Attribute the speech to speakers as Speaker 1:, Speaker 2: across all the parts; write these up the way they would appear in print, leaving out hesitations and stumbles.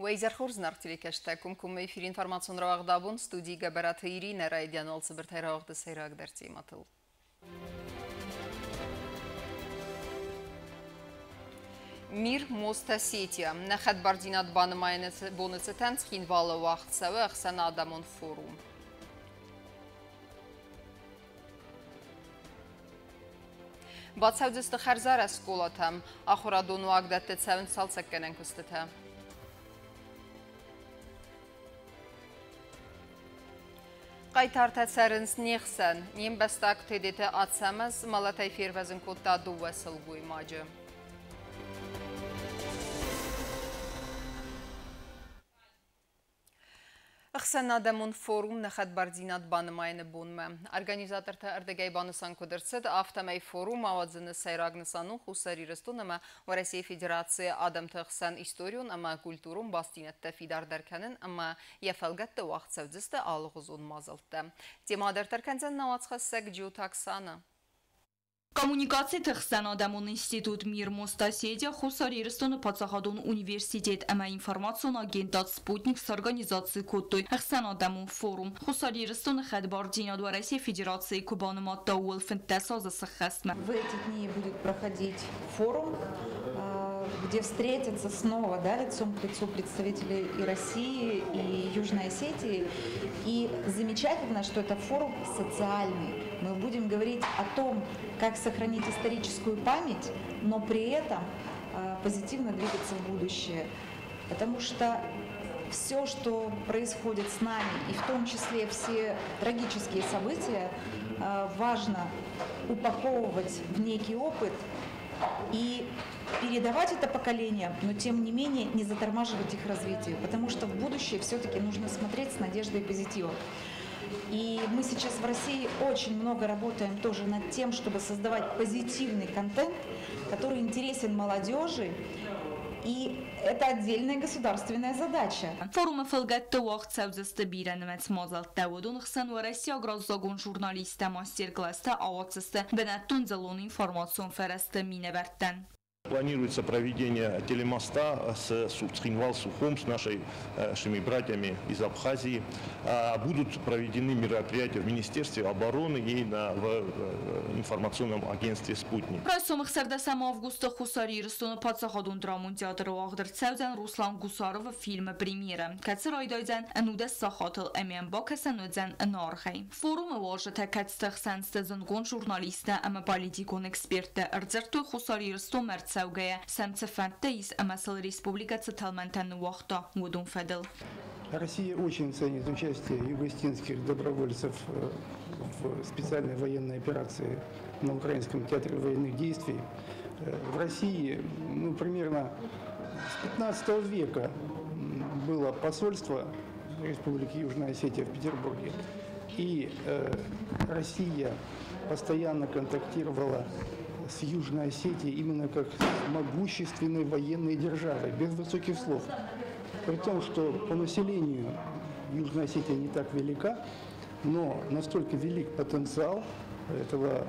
Speaker 1: Уӕ изӕр хорз, зынаргъ телекӕсджытӕ, комкоммӕ эфиры информацион рауагъд «Абон», студийы Гӕбӕраты Иринӕ. Райдиан уал цыбыртӕй рауагъды сӕйрагдӕр темӕтыл. Мир, мост, Осетия. Нӕ хӕдбардзинад банымайыны боны цытӕн Цхинвалы уагъд цӕуы ӕхсӕнадӕмон форум. Бацӕудзысты хӕрзарӕзт скъолатӕм, ахуырадон уагдӕтты цӕуынц цалцӕггӕнӕн куыстытӕ. Хъайтартӕ цӕрынц не хсӕн. Не мбӕстаг Тедеты Ацӕмӕз мӕлӕтӕй фервӕзын кодта дыууӕ сылгоймаджы. Ӕхсӕнадӕмон форум нӕ хӕдбардзинад банымайыны бонмӕ. Организатортӕ ӕрдӕгӕй банысан куыд ӕрцыд, афтӕмӕй форум ауадзыны сӕйраг нысан у Хуссар Ирыстон ӕмӕ Уӕрӕсейы Федерацийы адӕмты хсӕн историон ӕмӕ культурон бастдзинӕдтӕ фидардӕр кӕнын ӕмӕ йӕ фӕлгӕтты уагъд цӕудзысты алыгъуызон мадзӕлттӕ. Темӕ дарддӕр кӕндзӕн нӕ уацхӕссӕг Джиоты Оксана.
Speaker 2: Коммуникациты ӕхсӕнадӕмон институт «Мир, мост, Осетия», Хуссар Ирыстоны паддзахадон университет ӕмӕ информацион агентад «Спутник» сорганизаци кодтой ӕхсӕнадӕмон форум Хуссар Ирыстоны хӕдбардзинад Уӕрӕсейы Федерацийы куы банымадта, ууыл 15 азы сӕххӕстмӕ.
Speaker 3: В эти дни будет проходить форум, где встретятся снова, да, лицом к лицу представители и России, и Южной Осетии. И замечательно, что это форум социальный. Мы будем говорить о том, как сохранить историческую память, но при этом позитивно двигаться в будущее. Потому что все, что происходит с нами, и в том числе все трагические события, важно упаковывать в некий опыт и передавать это поколениям, но тем не менее не затормаживать их развитие, потому что в будущее все-таки нужно смотреть с надеждой и позитивом. И мы сейчас в России очень много работаем тоже над тем, чтобы создавать позитивный контент, который интересен молодежи, и это отдельная государственная задача.
Speaker 2: Форумы фӕлгӕтты уагъд цӕудзысты бирӕнымӕц мадзӕлттӕ. Уыдон хсӕн уӕрӕсейаг раззагон журналисттӕ мастер-класстӕ ауадздзысты бынӕттон дзыллон информацион фӕрӕзты минӕвӕрттӕн.
Speaker 4: Планируется проведение телемоста с Цхинвал-Сухум, с нашими братьями из Абхазии. Будут проведены мероприятия в Министерстве обороны и в информационном агентстве «Спутник».
Speaker 2: Райсом 16 августы Хуссар Ирыстоны паддзахадон драмон театры уагъд ӕрцӕудзӕн Руслан Гусаровы фильмы премьерӕ, кӕцы райдайдзӕн 11 сахатыл ӕмӕ йӕм бакӕсӕн уыдзӕн ӕнӕаргъӕй. Форумы уазджытӕ, кӕцыты хсӕн сты зындгонд журналисттӕ ӕмӕ политикон эксперттӕ, ӕрдзырдтой Хуссар Ирыстонмӕ ӕрцӕугӕйӕ сӕм цы фӕндтӕ ис ӕмӕ сыл республикӕ цы тӕлмӕнтӕ ныууагъта, уыдон фӕдыл.
Speaker 5: Россия очень ценит участие юго-осетинских добровольцев в специальной военной операции на Украинском театре военных действий. В России, ну, примерно с 15 века было посольство Республики Южная Осетия в Петербурге. И Россия постоянно контактировала с Южной Осетией именно как с могущественной военной державой, без высоких слов. При том, что по населению Южная Осетия не так велика, но настолько велик потенциал этого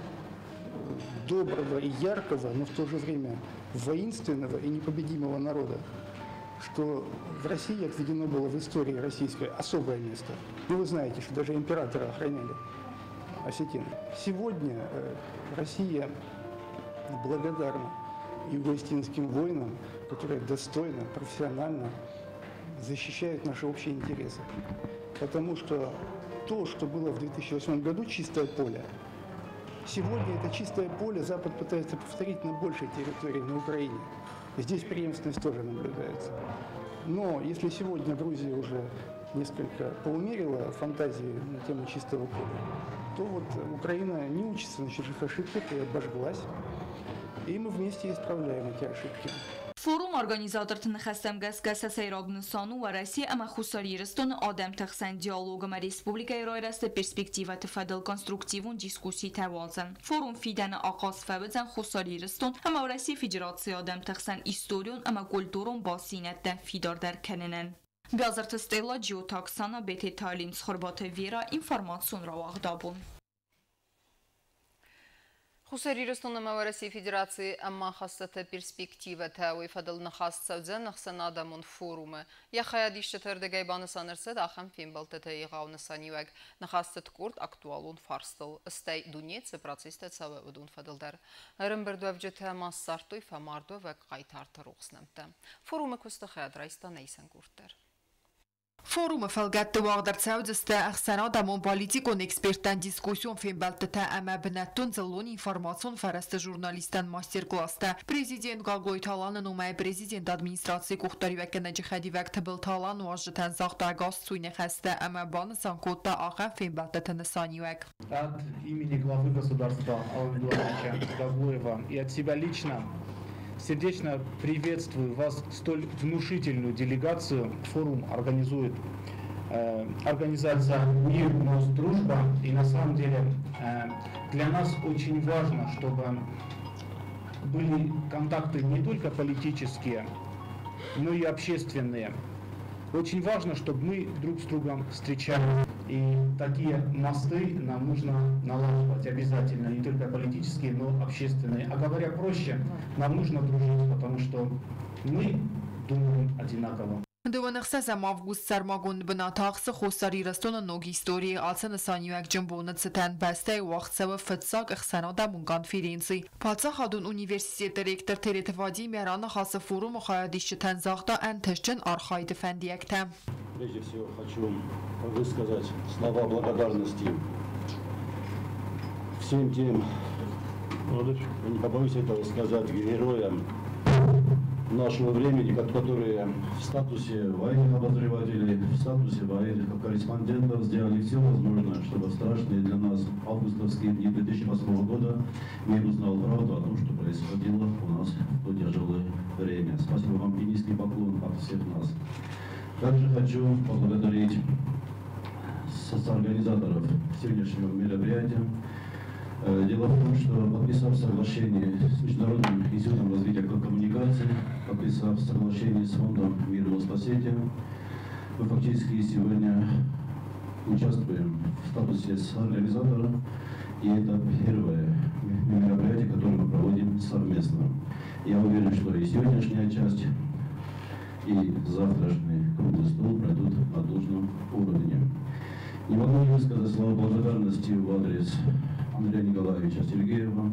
Speaker 5: доброго и яркого, но в то же время воинственного и непобедимого народа, что в России отведено было в истории российской особое место. Ну, вы знаете, что даже императора охраняли осетины. Сегодня Россия благодарна юго-осетинским воинам, которые достойно, профессионально защищают наши общие интересы. Потому что то, что было в 2008 году, чистое поле, сегодня это чистое поле Запад пытается повторить на большей территории, на Украине. Здесь преемственность тоже наблюдается. Но если сегодня Грузия уже несколько поумерила фантазии на тему чистого поля, то вот Украина не учится на чужих ошибках и обожглась. И мы вместе исправляем эти ошибки.
Speaker 2: Форумы организаторты ныхӕстӕм гӕсгӕ сӕ сӕйраг нысан у Уӕрӕсе ӕмӕ Хуссар Ирыстоны адӕмты хсӕн диалог ӕмӕ республикӕйы райрӕзты перспективӕты фӕдыл конструктивон дискусситӕ уадзын. Форум фидӕны ахъаз фӕуыдзӕн Хуссар Ирыстон ӕмӕ Уӕрӕсейы Федерацийы адӕмты хсӕн историон ӕмӕ культурон бастдзинӕдтӕ фидардӕр кӕнынӕн. Биазырты Стелла, Джиоты Оксана, Бететы Алим, Цхуырбаты Вера, информацион рауагъд «Абон».
Speaker 1: Хуссар Ирыстон ӕмӕ Уӕрӕсейы Федерацийы ӕмахастыты перспективӕтӕ, уый фӕдыл ныхас цӕудзӕн ӕхсӕнадӕмон форумы. Йӕ хайадисджыты ӕрдыгӕй банысан ӕрцыд ахӕм фембӕлдтыты егъау нысаниуӕг. Ныхас цыд къорд актуалон фарстыл, стӕй дунейы цы процесстӕ цӕуы, уыдон фӕдыл дӕр. Ӕрӕмбырдуӕвджытӕ ма ссардтой фӕмардуӕвӕг хъайтарты рухс нӕмттӕ. Форумы куысты хайад райста нӕ исӕн къорд дӕр.
Speaker 6: Форумы фӕлгӕтты уагъд ӕрцӕудзысты ӕхсӕнадӕмон политикон эксперттӕн дискуссион фембӕлдтытӕ ӕмӕ бынӕттон дзыллон информацион фӕрӕзты журналисттӕн мастер-класстӕ. Президент Гаглойты Аланы номӕй президенты администрацийы къухдариуӕггӕнӕджы хӕдивӕг Тыбылты Алан уазджытӕн загъта ӕгасцуй ныхӕстӕ ӕмӕ банысан кодта ахӕм фембӕлдтыты нысаниуӕг.
Speaker 7: От имени главы государства Алана Эдуардовича Гаглоева и от себя лично сердечно приветствую вас, столь внушительную делегацию. Форум организует организация «Мир, мост, дружба». И на самом деле для нас очень важно, чтобы были контакты не только политические, но и общественные. Очень важно, чтобы мы друг с другом встречались. И такие мосты нам нужно налаживать обязательно, не только политические, но общественные. А говоря проще, нам нужно дружить, потому что мы думаем одинаково.
Speaker 6: 26 август сӕрмагонд бынат ахсы Хуссар Ирыстоны ног историйы ацы нысаниуӕгджын боны цытӕн бӕстӕйы уагъд цӕуы фыццаг ӕхсӕнадӕмон конференци. Паддзахадон университеты ректор Тереты Вадим йӕ раныхасы форумы хайадисджытӕн загъта ӕнтыстджын архайды фӕндиӕгтӕ.
Speaker 8: Прежде всего хочу высказать слова благодарности всем тем, не побоюсь этого сказать, героям нашего времени, которые в статусе военных обозревателей, в статусе военных корреспондентов сделали все возможное, чтобы в страшные для нас августовские дни 2008 года мир узнал правду о том, что происходило у нас в то тяжелое время. Спасибо вам и низкий поклон от всех нас. Также хочу поблагодарить соорганизаторов сегодняшнего мероприятия. Дело в том, что, подписав соглашение с Международным институтом развития коммуникаций, подписав соглашение с фондом «Мир, мост, Осетия», мы фактически сегодня участвуем в статусе соорганизатора, и это первое мероприятие, которое мы проводим совместно. Я уверен, что и сегодняшняя часть, и завтрашний круглый стол пройдут на должном уровне. Не могу не высказать слова благодарности в адрес Андрея Николаевича Сергеева,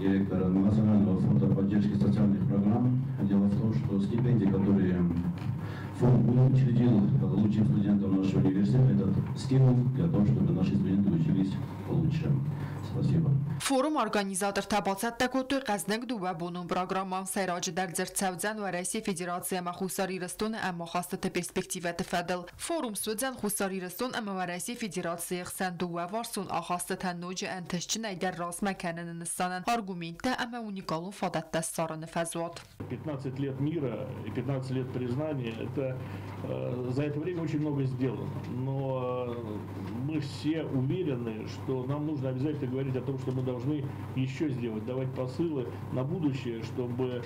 Speaker 8: директора Национального фонда поддержки социальных программ. Дело в том, что стипендии, которые фонд учредил лучшим студентам нашего университета, это стимул для того, чтобы наши студенты учились лучше. Спасибо.
Speaker 6: Форум организатортӕ бацӕттӕ кодтой хъӕздыг дыууӕбонон программӕ. Сӕйраджыдӕр дзырд цӕудзӕн Уӕрӕсейы Федераци ӕмӕ Хуссар Ирыстоны ӕмахастыты перспективӕты фӕдыл. Форум суыдзӕн Хуссар Ирыстон ӕмӕ Уӕрӕсейы Федерацийы хсӕн дыууӕварсон ахастытӕ ноджы ӕнтыстджынӕйдӕр размӕ кӕныны нысанӕн аргументтӕ ӕмӕ уникалон фадӕттӕ ссарыны фӕзуат.
Speaker 9: 15 лет мира и 15 лет признания, это за это время очень много сделано. Но мы все уверены, что нам нужно обязательно говорить о том, что мы должны еще сделать, давать посылы на будущее, чтобы,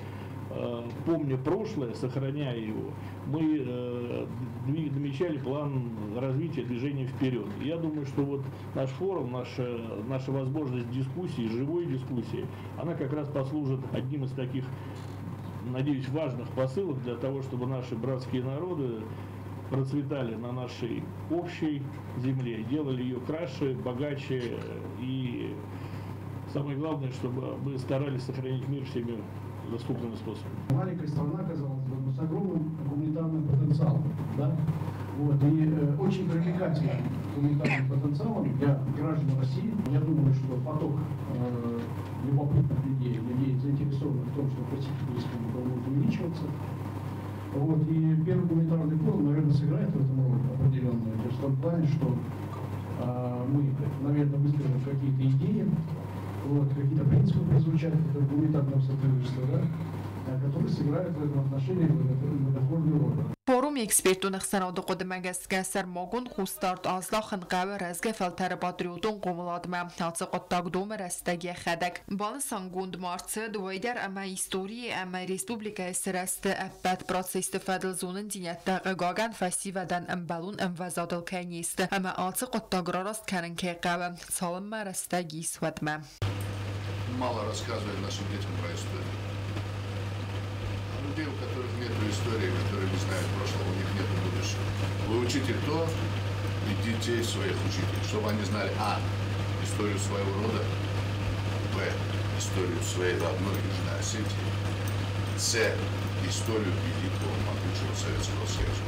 Speaker 9: помня прошлое, сохраняя его, мы намечали план развития движения вперед. Я думаю, что вот наш форум, наша возможность дискуссии, живой дискуссии, она как раз послужит одним из таких, надеюсь, важных посылов для того, чтобы наши братские народы процветали на нашей общей земле, делали ее краше, богаче и, самое главное, чтобы мы старались сохранить мир всеми доступными способами.
Speaker 10: Маленькая страна, казалось бы, но с огромным гуманитарным потенциалом, да? Вот, и очень привлекательным гуманитарным потенциалом для граждан России. Я думаю, что поток любопытных людей, людей, заинтересованных в том, чтобы посетить республику, будет увеличиваться. Вот, и первый гуманитарный форум, наверное, сыграет в этом роль определенную. То есть в том плане, что мы, наверное, выскажем какие-то идеи, вот, какие-то принципы прозвучат гуманитарного сотрудничества, да, которые сыграют в этом отношении благотворную роль.
Speaker 6: Форумы экспертон ӕхсӕнады хъуыдымӕ гӕсгӕ сӕрмагонд хъусдард аздахын хъӕуы рӕзгӕ фӕлтӕры патриотон хъомыладмӕ. Ацы хъуыддаг домы рӕстӕг йӕхӕдӕг. Банысангонд ма ӕрцыд уый дӕр, ӕмӕ историйы ӕмӕ республикӕйы сырӕзты ӕппӕт процессты фӕдыл зонындзинӕдтӕ, хъыгагӕн, фӕсивӕдӕн ӕмбӕлон ӕмвӕзадыл кӕй не сты, ӕмӕ ацы хъуыддаг рараст кӕнын кӕй хъӕуы, цалынмӕ рӕстӕг ис, уӕдмӕ.
Speaker 11: мало рассказываем нашим детям про историю. А людей, у которых нет истории, которые не знают прошлого, у них нет будущего. Вы учите то, и детей своих учите, чтобы они знали, а, историю своего рода, б, историю своей родной Южной Осетии, с, историю великого могучего Советского Союза.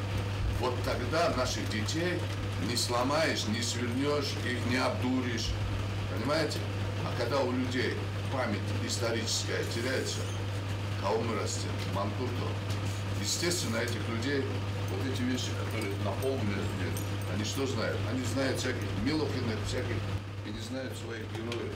Speaker 11: Вот тогда наших детей не сломаешь, не свернешь, их не обдуришь. Понимаете? А когда у людей память историческая теряется, кого мы растем? Манкуртов. Естественно, этих людей, вот эти вещи, которые наполнены, они что знают? Они знают всяких Милохиных, всяких, и не знают своих героев.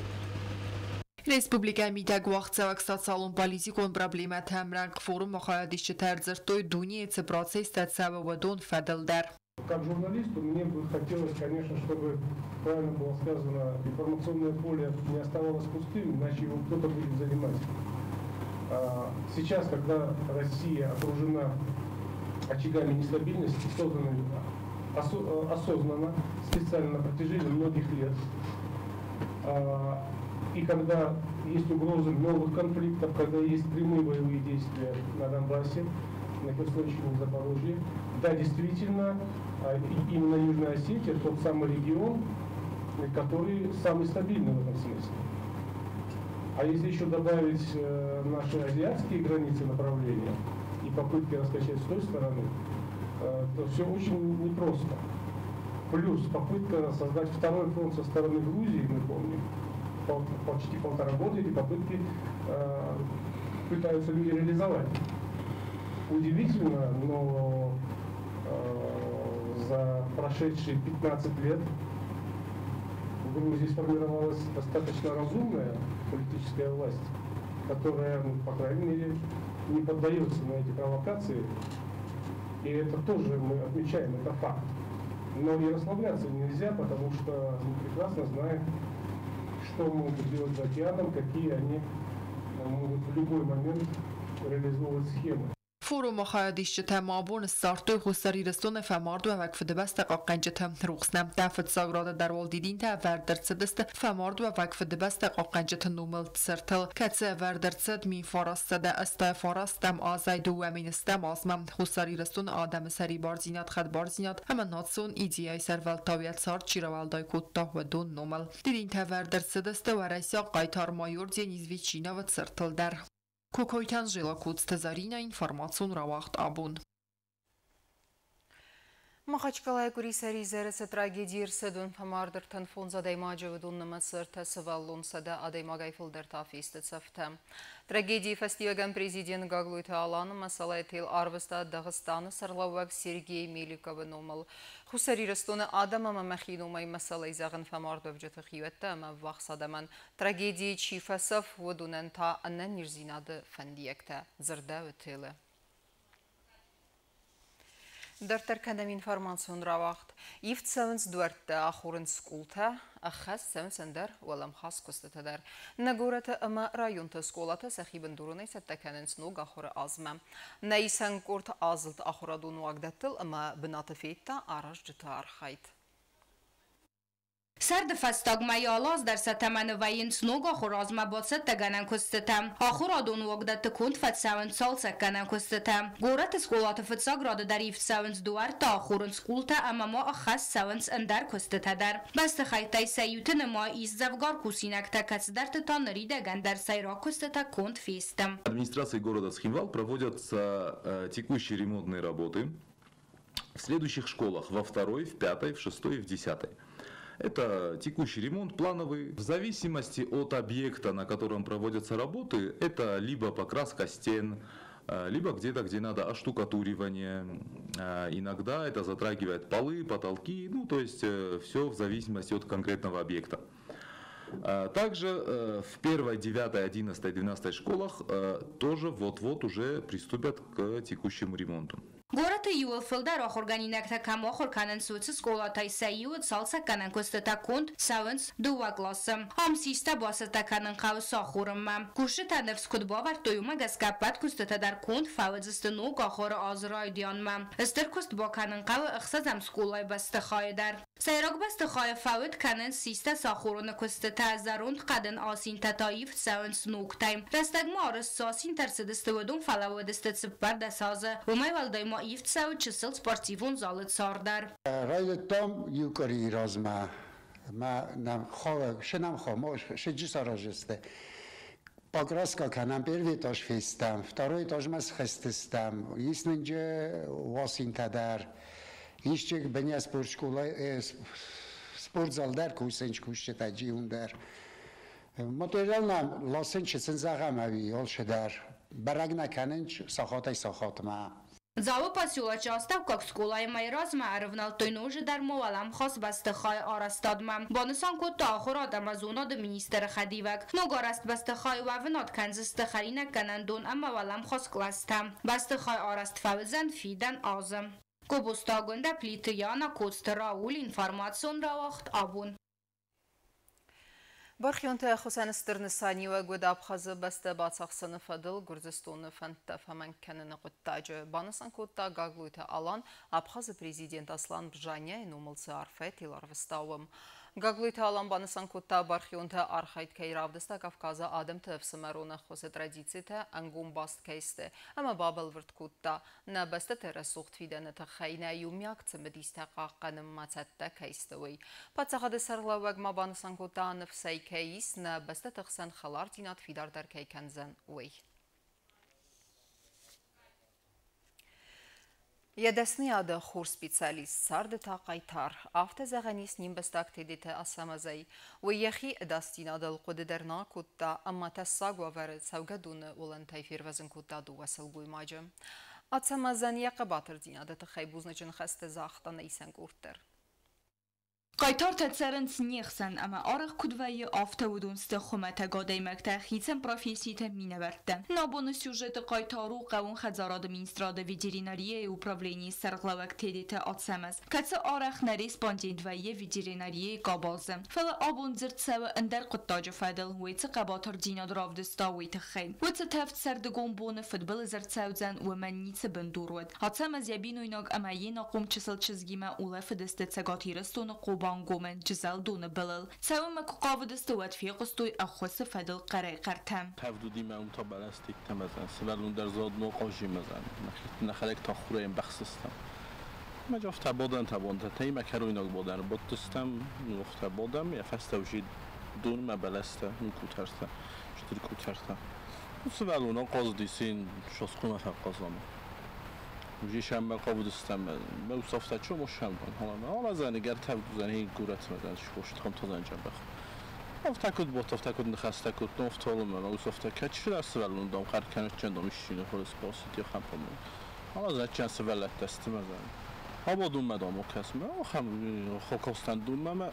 Speaker 6: Республикӕйы мидӕг уагъдцӕуӕг социалон-политикон проблемӕты ӕмрӕнхъ форумы хайадисджытӕ ӕрдзырдтой дунейы цы процесстӕ цӕуы, уыдон фӕдыл дӕр.
Speaker 12: Как журналисту мне бы хотелось, конечно, чтобы, правильно было сказано, информационное поле не оставалось пустым, иначе его кто-то будет занимать. Сейчас, когда Россия окружена очагами нестабильности, созданными осознанно, специально на протяжении многих лет, и когда есть угрозы новых конфликтов, когда есть прямые боевые действия на Донбассе, на Херсонщине, в Запорожье, да, действительно, именно Южная Осетия тот самый регион, который самый стабильный в этом смысле. А если еще добавить наши азиатские границы направления и попытки раскачать с той стороны, то все очень непросто. Плюс попытка создать второй фронт со стороны Грузии, мы помним, почти 1,5 года эти попытки пытаются люди реализовать. Удивительно, но за прошедшие 15 лет в Грузии сформировалась достаточно разумная политическая власть, которая, ну, по крайней мере, не поддается на эти провокации. И это тоже мы отмечаем, это факт. Но и расслабляться нельзя, потому что мы прекрасно знаем, что могут делать за океаном, какие они могут в любой момент реализовывать схемы.
Speaker 6: Форумы хайадисджытӕ ма абон ссардтой Хуссар Ирыстоны фӕмардуӕвӕг Фыдыбӕстӕ хъахъхъӕнджыты рухс нӕмттӕ. Фыццаг рады дӕр уал дидинтӕ ӕвӕрд ӕрцыдысты фӕмардуӕвӕг Фыдыбӕстӕ хъахъхъӕнджыты номыл цыртыл, кӕцы ӕвӕрд ӕрцыд 1989 азӕй 2000 азмӕ Хуссар Ирыстоны адӕмы сӕрибардзинад, хӕдбардзинад ӕмӕ национ идеяйы сӕрвӕлтау йӕ цард чи рауӕлдай кодта, уыдон номыл. Дидинтӕ ӕвӕрд ӕрцыдысты уӕрӕсейаг хъайтар майор Денис Ветчиновы цыртыл дӕр. Кокойты Анжела, Коцты Зарина, информацион рауагъд «Абон».
Speaker 1: Махачкалайы къуырисӕры изӕры цы трагеди ӕрцыд, уым фӕмард 35 адӕймаджы, уыдон нымӕцы ӕртӕ сывӕллон, 100 адӕймагӕй фылдӕр та фесты цӕфтӕ. Трагедийы фӕстиуӕгӕн президент Гаглойты Алан мӕсӕллӕйы тел арвыста Дагъыстаны сӕргълӕууӕг Сергей Меликовы номыл. Хуссар Ирыстоны адӕм ӕмӕ мӕхи номӕй мӕсӕллӕй зӕгъын фӕмардуӕвджыты хиуӕттӕ ӕмӕ ӕввахс адӕмӕн. Трагедийы чи фӕцӕф, уыдонӕн та ӕнӕниздзинады фӕндиӕгтӕ, дзырдӕуы телы. Дарддӕр кӕнӕм информацион рауагъд. Ивд цӕуынц дуӕрттӕ, ахорынц къултӕ, ӕххӕст цӕуынц ӕндӕр уӕлӕмхас куыстытӕ дӕр. Нӕ горӕты ӕмӕ районты скъолатӕ сӕхи бындуронӕй цӕттӕ кӕнынц ног ахуыры азмӕ. Нӕ исӕн къорд азылд ахуырадон уагдӕттыл ӕмӕ бынаты федта аразджыты архайд.
Speaker 13: Сӕрды фӕстаг мӕйы алы аз дӕр сӕ тӕмӕны вӕййынц ног ахуыры азмӕ бацӕттӕгӕнӕн куыстытӕ. Ахуырадон уагдӕтты конд фӕцӕуынц цалцӕггӕнӕн куыстытӕ. Горӕты скъолаты фыццаг рады дӕр ивд цӕуынц дуӕрттӕ, ахорынц къултӕ ӕмӕ ма ӕххӕст цӕуынц ӕндӕр куыстытӕ дӕр. Бӕстыхӕйттӕй сӕ иуты нымайы ис дзӕвгар кусинӕгтӕ, кӕцыдӕрты та ныридӕгӕн дӕр сӕйраг куыстытӕ конд фесты.
Speaker 14: Администрацией города Цхинвал проводятся текущие ремонтные работы в следующих школах: во второй, в пятой, в шестой и в десятой. Это текущий ремонт, плановый. В зависимости от объекта, на котором проводятся работы, это либо покраска стен, либо где-то, где надо оштукатуривание. Иногда это затрагивает полы, потолки, ну то есть все в зависимости от конкретного объекта. Также в первой, 9, 11, 12 школах тоже вот-вот уже приступят к текущему ремонту.
Speaker 13: Горӕты иууыл фылдӕр ахуыргӕнинӕгтӕ кӕм ахуыр кӕнынц, уыцы скъолатӕй сӕ иуы цалцӕггӕнӕн куыстытӕ конд цӕуынц дыууӕ къласы. Ам систӕ бацӕттӕ кӕнын хъӕуы сахорынмӕ. Кусджытӕ ныфс куыд бавӕрдтой, уымӕ гӕсгӕ ӕппӕт куыстытӕ дӕр конд фӕуыдзысты ног ахуыры азы райдианмӕ. Стыр куыст бакӕнын хъӕуы ӕхсӕзӕм скъолайы бӕстыхайы дӕр. Сӕйраг бӕстыхайы фӕуд кӕнынц систӕ сахорыны куыстытӕ, зӕронд хъӕдын асинтӕ та ивд цӕуынц ногтӕй. Рӕстӕгмӕ арӕзт цы асинтӕ ӕрцыдысты, уыдон фӕлӕууыдысты 14 азы. Уымӕй уӕлдай ма ивд цӕуы чысыл спортивон залы цар дӕр.
Speaker 15: Райдыдтам иу къуырийы размӕ. Мӕ нӕм сынӕм сыджы саразысты. Покраска кӕнӕм первый этаж фестӕм, второй этажмӕ схызтыстӕм. Ис нынджы уасинтӕ дӕр. Исчи быня спортшкола спортзал дӕр кусынч кусджытӕ джиун дӕр. Материал нӕм ласынч сын зӕгъӕм ӕви алцы дӕр. Бӕрӕг нӕ кӕнынч сахатӕй сахатмӕ.
Speaker 13: Дзауы поселочы астӕуккаг скъолайы мӕйы размӕ ӕрывнӕлдтой ноджыдӕр ма уӕлӕмхас бӕстыхайы арӕзтадмӕ. Банысан кодта ахуырад ӕмӕ зонады министры хӕдивӕг. Ног арӕзт бӕстыхайы уӕвынад кӕндзысты хӕринаггӕнӕндон ӕмӕ уӕлӕмхас кълӕстӕ. Бӕстыхай арӕзт фӕуыдзӕн фидӕн азы. Гобозты Агуындӕ, Плиты Яна, Коцты Рауль, информацион рауагъд Абон.
Speaker 1: Бархионты ӕххуысӕн стыр нысаниуӕг уыд Абхазы бӕстӕ бацахсыны фӕдыл Гуырдзыстоны фӕндтӕ фӕмӕнг кӕныны хъуыддаджы, банысан кодта Гаглойты Алан, Абхазы президент Аслан Бжаниайы номыл цы арфӕ тел арвыста, уым. Гаглойты Алан банысан кодта, бархионты архайд кӕй равдыста Кавказы адӕмты ӕфсымӕрон ӕххуысы традицитӕ ӕнгом баст кӕй сты, ӕмӕ бабӕлвырд кодта, нӕ бӕстӕты рӕсугъд фидӕны тыххӕй нӕ иумиаг цымыдистӕ хъахъхъӕнынмӕ цӕттӕ кӕй сты, уый. Паддзахады сӕргълӕууӕг ма банысан кодта, ныфсӕй кӕй ис, нӕ бӕстӕты хсӕн хӕлардзинад фидардӕр кӕй кӕндзӕн, уый. Йӕ дӕсныйады хорз специалист, царды та хъайтар. Афтӕ зӕгъӕн ис не мбӕстаг Тедеты Ацӕмӕзӕй. Уый йӕхи ӕдасдзинадыл хъуыды дӕр нӕ акодта ӕмӕ тӕссаг уавӕры цӕугӕдоны уылӕнтӕй фервӕзын кодта дыууӕ сылгоймаджы. Ацӕмӕзӕн йӕ хъӕбатырдзинады тыххӕй бузныджы ныхӕстӕ загъта нӕ исӕн къорд дӕр.
Speaker 2: Хъайтартӕ цӕрынц не хсӕн ӕмӕ арӕх куыд вӕййы, афтӕ уыдон сты хуымӕтӕг адӕймӕгтӕ, хицӕн професситы минӕвӕрттӕ. Нӕ абоны сюжеты хъайтар у хъӕууон хӕдзарады министрады ветеринарияйы управленийы сӕргълӕууӕг Тедеты Ацӕмӕз, кӕцы арӕх нӕ респондент вӕййы ветеринарияйы къабазы. Фӕлӕ абон дзырд цӕуы ӕндӕр хъуыддаджы фӕдыл, уый цы хъӕбатырдзинад равдыста, уый тыххӕй. Уыцы тӕвд сӕрдыгон боны фыдбылыз ӕрцӕудзӕн, уымӕн ницы бындур уыд. Ацӕмӕз йӕ бинойнаг ӕмӕ йе нахъом чысыл чызгимӕ улӕфыдысты Цӕгат Ирыстоны Хъобангомы Джызӕлдоны былыл. Цӕуынмӕ куы хъавыдысты, уӕд фехъуыстой ӕххуысы фӕдыл хъӕрӕй хъӕртӕ.
Speaker 16: Тӕвд уыди мӕ уым та бӕлӕсты иттӕмӕзӕн, сывӕллон дӕр заодно хъазимӕзӕн. Нӕхӕдӕг та хурӕй ӕмбӕхстыстӕм. Мӕ афтӕ бадӕнтӕ бонтӕ, тӕй мӕ кӕройнаг бадӕн ӕрбадтыстӕм, ну афтӕ бадӕм, йӕ фӕстӕ уже донмӕ бӕлӕстӕ, ну къутӕртӕ, стыр къутӕртӕ. Сывӕллон ахъазыди, сен сасхъомӕ фӕхъазӕм. Уже сӕммӕ хъавыдыстӕм, мӕ ус афтӕ чомо сӕмбан, алазӕн эгер тӕвд уыдзӕн, хи горӕтмӕ зӕн схост хамтазӕн джӕбӕх. Афтӕ куыд бот, афтӕ куыд ныхӕстӕ кодтон, афтӕ алымӕ, мӕ ус афтӕ кӕд сывӕллон дам хъӕр кӕнӕччен дам исчи хорыз басыд йӕ хӕмпӕмӕ. Алазӕччен сывӕллӕттӕ стымӕзӕн. Абадунмӕ дам окӕсмӕ, ахӕм хокостан дунмӕ мӕ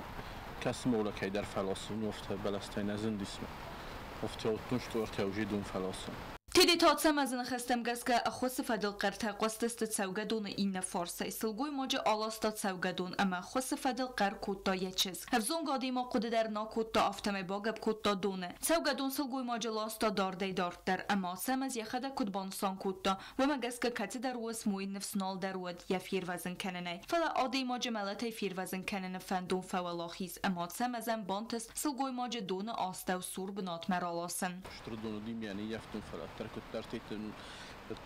Speaker 16: кӕсмӕ ола кӕйдӕр фӕласы, ну афтӕ бӕлӕстӕй нӕ зындисмӕ. Афтӕ уыдтон, что ӕртӕ уже дон фӕласы.
Speaker 2: Тедеты Ацӕмӕзы ныхӕстӕм гӕсгӕ ӕххуысы фӕдыл хъӕртӕ хъуыстысты цӕугӕдоны иннӕ фарсӕй. Сылгоймаджы аласта цӕугӕдон ӕмӕ ӕххуысы фӕдыл хъӕр кодта йӕ чызг. Ӕвзонг адӕймаг хъуыды дӕр нӕ кодта, афтӕмӕй багӕпп кодта доны. Цӕугӕдон сылгоймаджы ласта дардӕй дарддӕр ӕмӕ Ацӕмӕз йӕхӕдӕг куыд банысан кодта, уымӕ гӕсгӕ кӕцыдӕр уысм уый ныфс нал дӕр уыд йӕ фервӕзын кӕнынӕй. Фӕлӕ адӕймаджы мӕлӕтӕй фервӕзын кӕныны фӕндон фӕуӕлахиз ӕмӕ Ацӕмӕзӕн бантыст сылгоймаджы доны астӕу сур бынатмӕ раласын.
Speaker 16: Стыр доны димиан йӕфтын фӕлӕ куыддӕр тетын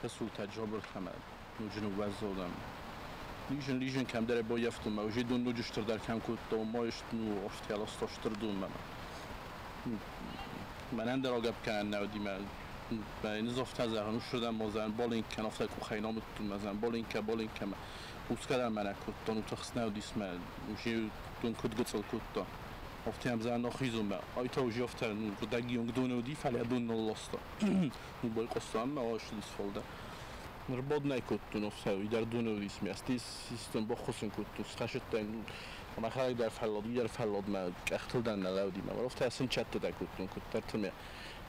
Speaker 16: песултӕ джобыртӕмӕ ноджы ныууӕззаудӕм. Лижын лижын кӕмдӕр баййӕфтон мӕ уже дон ноджы стырдӕр кӕм кодта, ма ну афтӕ ласта стыр донмӕ. Мӕнӕн дӕр агӕпп кӕнӕн нӕ уыди мӕ нызофтӕ зӕгъын, усырдӕм мазӕн балинк кӕн, афтӕ къухӕй намыдтон мӕзӕн балинк кӕ, балинк кӕ мӕ усгӕ дӕр мӕ нӕ кодта, ну тыхст нӕ уыдис мӕ уже дон куыд гыцъыл кодта. Афтӕ ӕмзӕн ахизон мӕ. Ай та уже афтӕ ну рдӕгионг доны уыди, фӕлӕ дон нылласта. Ну байхъуыста ӕмӕ ащыдис фалдӕр. Ныр кодтон афтӕ, уый дӕр доны уыдис мӕ стис баххуысын кодтон, схӕсыдтӕн, мӕхӕдӕг дӕр фӕллад, уый дӕр фӕллад мӕ къӕхтыл дӕр нӕ лӕууыди мӕ. Афтӕ сынчӕттытӕ кодтон куыддӕрты мӕ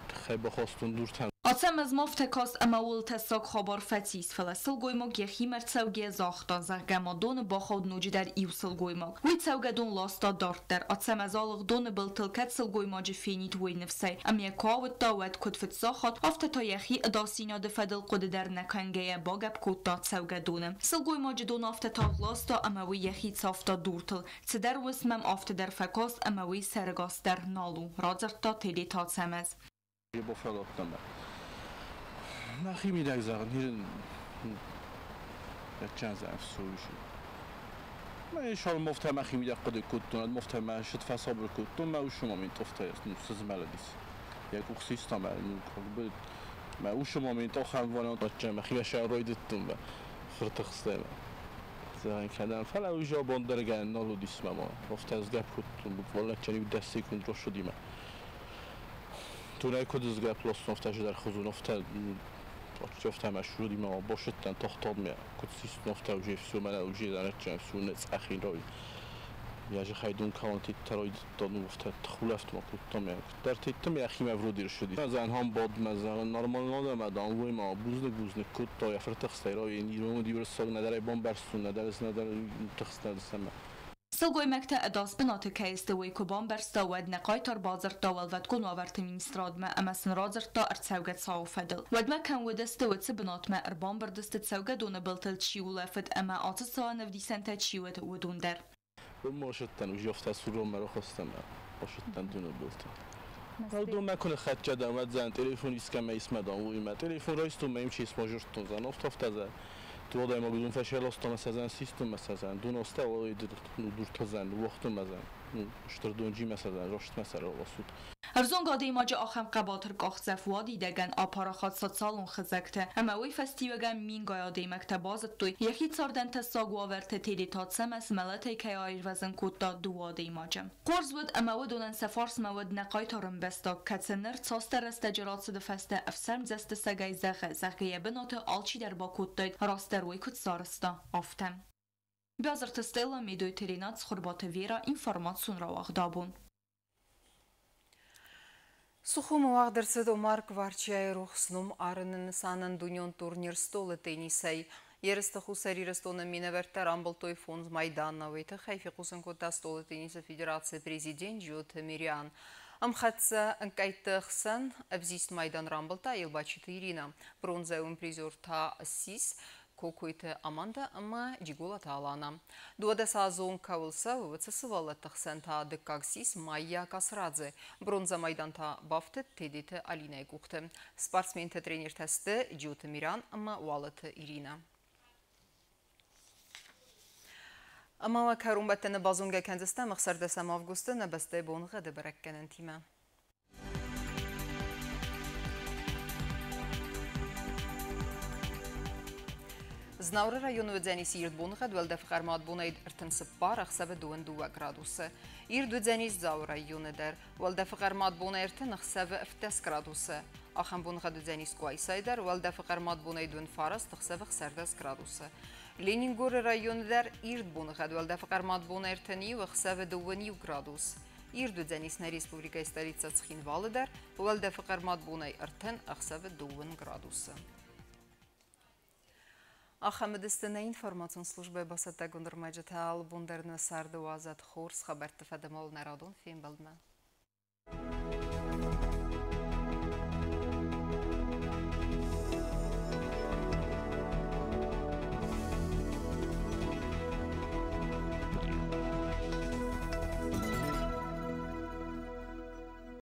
Speaker 16: тыххӕй бахастон дуртӕм.
Speaker 2: Ацӕмӕз ма афтӕ каст ӕмӕ ууыл тӕссаг хабар фӕцис, фӕлӕ сылгоймаг йӕхимӕ рцӕугӕйӕ загъта, зӕгъгӕ ма доны бахауд ноджыдӕр иу сылгоймаг. Уый цӕугӕдон ласта дарддӕр. Ацӕмӕз алыгъд доны былтыл, кӕд сылгоймаджы фенид, уый ныфсӕй. Ӕмӕ йӕ куы ауыдта, уӕд куыд фыццаг хатт, афтӕ та йӕхи ӕдасдзинады фӕдыл хъуыды дӕр нӕ кӕнгӕйӕ багӕпп кодта цӕугӕдоны. Сылгоймаджы дон афтӕ тагъд ласта, ӕмӕ уый йӕхи цавта дуртыл. Цыдӕр уысм ӕм афтӕ дӕр фӕкаст, ӕмӕ уый сӕрыгас дӕр нал у, радзырдта Тедеты Ацӕмӕз.
Speaker 16: Мӕхимидӕг зӕгъын, Мӕ мӕхимидӕг хъуыды кодтон, мофтӕ мӕ шыд фӕсабыр кодтон, мӕ уышы момент офтӕ сызмӕлыдис. Йӕ къух систа мӕ, ну, как бы, мӕ уышы момент ахӕм вариант мӕхимӕ сӕ райдыдтон мӕ фыртыхстӕй мӕ. Зӕгъын кӕдӕм, фӕлӕ уый абон дӕр гӕнӕн нал уыдис мӕ ма. Офтӕ сгӕпп кодтон, буквально 10 секунд рошуди мӕ. Тунай куыд сгӕпп ластон, офтӕ ждӕр хызун, офтӕ офтӕ мӕ шуди ма бошыттӕн тохтад мӕ. Куыд систон, офтӕ уже все, мӕнӕ уже занӕччӕн все, цъӕхин рой. Я же хайдун каунти таройдтон офтӕ тхулӕфт ма кодтам мӕ. Куыддӕр теттым йӕхимӕ вроде ршуди. Зӕн хам бад мӕ зӕгъын нормально мӕ дан вой ма бузныг бузныг кодта йӕ фыртыхстӕй рой ирон уырыссаг нӕдӕр ӕй бамбӕрстон, нӕдӕр нӕдӕр тыхст нӕдӕр сӕмӕ.
Speaker 2: Сылгоймӕгтӕ ӕдас бынаты кӕй сты, уый куы бамбӕрста, уӕд нӕ хъайтар бадзырдта Уӕлвӕткон уавӕрты министрадмӕ ӕмӕ сын радзырдта ӕрцӕугӕ цауы фӕдыл. Уӕдмӕ кӕм уыдысты, уыцы бынатмӕ ӕрбамбырд сты, цӕугӕдоны былтыл чи улӕфыд ӕмӕ ацы цауӕн ӕвдисӕнтӕ чи уыд, уыдон дӕр.
Speaker 16: Мошыттӕн уже офтӕ сурон мӕ рохостӕм ошыттӕн доны былтыл. Дон мӕ куы ныххӕццӕ дӕн, уӕд зӕн телефон искӕмӕ исмӕ дан уый мӕ телефон райстон мӕ им чи исможырдтон зӕн офтӕ офтӕ зӕн. Туодаймаг дун фӕсӕлостон сӕзӕн систон мӕ сӕзӕн дун оста ой дуртазӕн уохтон мӕзӕн стыр донджи мӕ сӕзӕн рост мӕ сӕролосут.
Speaker 2: Ӕвзонг адӕймаджы ахӕм хъӕбатыр къахдзӕф уадидӕгӕн апарахат социалон хызӕгты, ӕмӕ уый фӕстиуӕгӕн мингай адӕймӕгтӕ базыдтой, йӕхи цардӕн тӕссаг уавӕрты Тедеты Ацӕмӕз мӕлӕтӕй кӕй аирвӕзын кодта дыууӕ адӕймаджы. Хорз уыд, ӕмӕ уыдонӕн сӕ фарсмӕ уыд нӕ хъайтар ӕмбӕстаг, кӕцы ныр цасдӕр рӕстӕджы рацыды фӕстӕ ӕфсӕрмдзӕсты сӕгӕй зӕгъы, зӕгъгӕ йӕ бынаты алчидӕр бакодтаид, растдӕр уый куыд сарӕзта, афтӕ. Биазырты Стелла, Медойты Ренат, Цхуырбаты Вера, информацион рауагъд «Абон».
Speaker 1: Сухумы уагъд ӕрцыд Омар Кварчиайы рухс ном арыны нысанӕн дунеон турнир столы теннисӕй. Ерысты Хуссар Ирыстоны минӕвӕрттӕ рамбылдтой фондз майданы. Уый тыххӕй фехъусын кодта столы теннисы федерацийы президент Джиоты Мириан. Ӕмхӕццӕ ӕнкъӕйтты хсӕн ӕвзист майдан рамбылдта Елбачиты Ирина. Бронзӕйон призер та ссис Кокойты Аманда ӕмӕ Джиголаты Алана. 12-азон кӕуыл цӕуы, уыцы сывӕллӕтты хсӕн та дыккаг ссис Майя Касрадзе. Бронзӕ майдан та бафтыд Тедеты Алинӕйы къухты. Спортсменты тренертӕ сты Джиоты Миран ӕмӕ Уалыты Ирина. Ӕмӕ уӕ кӕронбӕттӕны базонгӕ кӕндзыстӕм 16 августы нӕ бӕстӕйы боныгъӕды бӕрӕггӕнӕнтимӕ. Знауыры районы уыдзӕнис ирд боныгъӕд, уӕлдӕфы хъӕрмад бонӕй 34, ӕхсӕвы 22 градусы. Ирд уыдзӕнис Дзауы районы дӕр, уӕлдӕфы хъӕрмад бонӕй 30, ӕхсӕвы 17 градусы. Ахӕм боныгъӕд уыдзӕнис Къуайсайы дӕр, уӕлдӕфы хъӕрмад бонӕй 29, ӕхсӕвы 16 градусы. Ленингоры районы дӕр ирд боныгъӕд, уӕлдӕфы хъӕрмад бонӕй 31, ӕхсӕвы 21 градус. Ирд уыдзӕнис нӕ республикӕйы столицӕ Цхинвалы дӕр, уӕлдӕфы хъӕрмад бонӕй 30, ӕхсӕвы 2 градусы. Ахӕм уыдысты нӕ информацион службӕйы бацӕттӕгонд ӕрмӕджытӕ. Алы бон дӕр нӕ царды уадзӕд хорз хабӕртты фӕдыл нӕ радон фембӕлдмӕ.